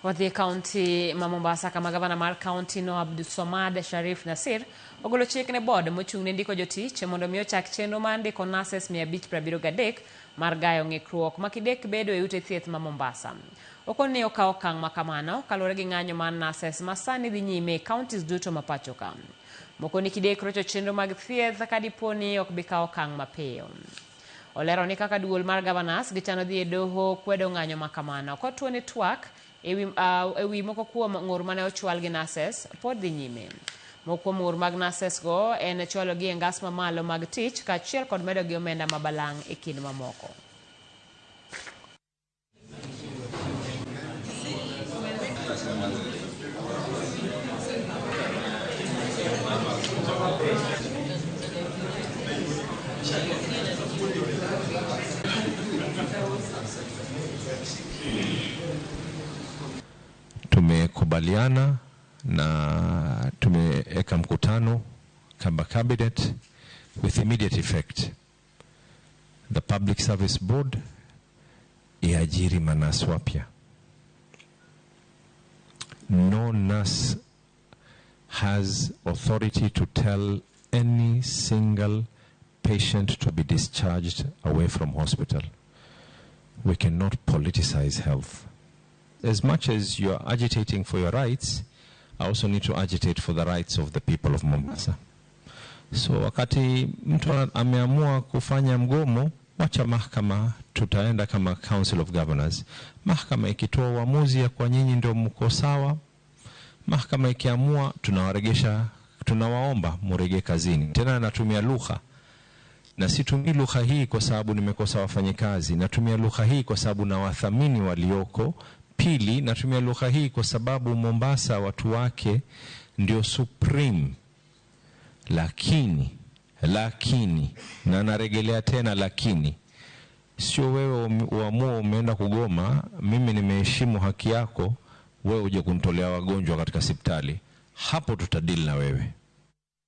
Wadhi e kaunti ma Mombasa kama gavana mar kaunti no Abdulswamad Sharif Nasir ogolo chik ne board mochung' ne ndiko jotich mondo mi ochak chenro mar ndiko nurses 573 mar gayo ng'ikruok ma kidek bedo e ute thieth ma Mombasa. Okon ni okawo okang' ma kamano kaluwore gi ng'anyo mar nurses ma sani dhi nyime e counties duto ma pacho ka. Moko ni kidek rocho chenro mag thieth ka dipo ni ok bi kawo okang' mapiyo. Olero ni kaka duol mar governors gichano dhi e doho kwedo ng'anyo ma kamano. Kotuo ni twak ewi, ewi moko kuom ng'ur mane ochwal gi nurses pod dhi nyime. Moko kuom ng'ur mag nurses go en chwalo gi e ngas mamalo mag tich kaachiel kod medo gi omenda ma balang' e kind mamoko. Tumekubaliana na tumeweka mkutano kama cabinet with immediate effect. The Public Service Board iajiri manasi wapya. No nurse has authority to tell any single patient to be discharged away from hospital. We cannot politicize health. As much as you are agitating for your rights, I also need to agitate for the rights of the people of Mombasa. So wakati mtu ameamua kufanya mgomo, wacha mahakama, tutaenda kama Council of Governors. Mahakama ikitoa uamuzi ya kwa nyinyi ndio mko sawa, mahakama ikiamua, tunawaregesha, tunawaomba murejee kazini. Tena natumia lugha na situmii lugha hii kwa sababu nimekosa wafanyikazi, natumia lugha hii kwa sababu nawathamini walioko. Pili, natumia lugha hii kwa sababu Mombasa watu wake ndio supreme. Lakini, na narejelea tena lakini, sio wewe uamue umeenda kugoma, mimi nimeheshimu haki yako, wewe uje kunitolea wagonjwa katika hospitali. Hapo tutadili na wewe.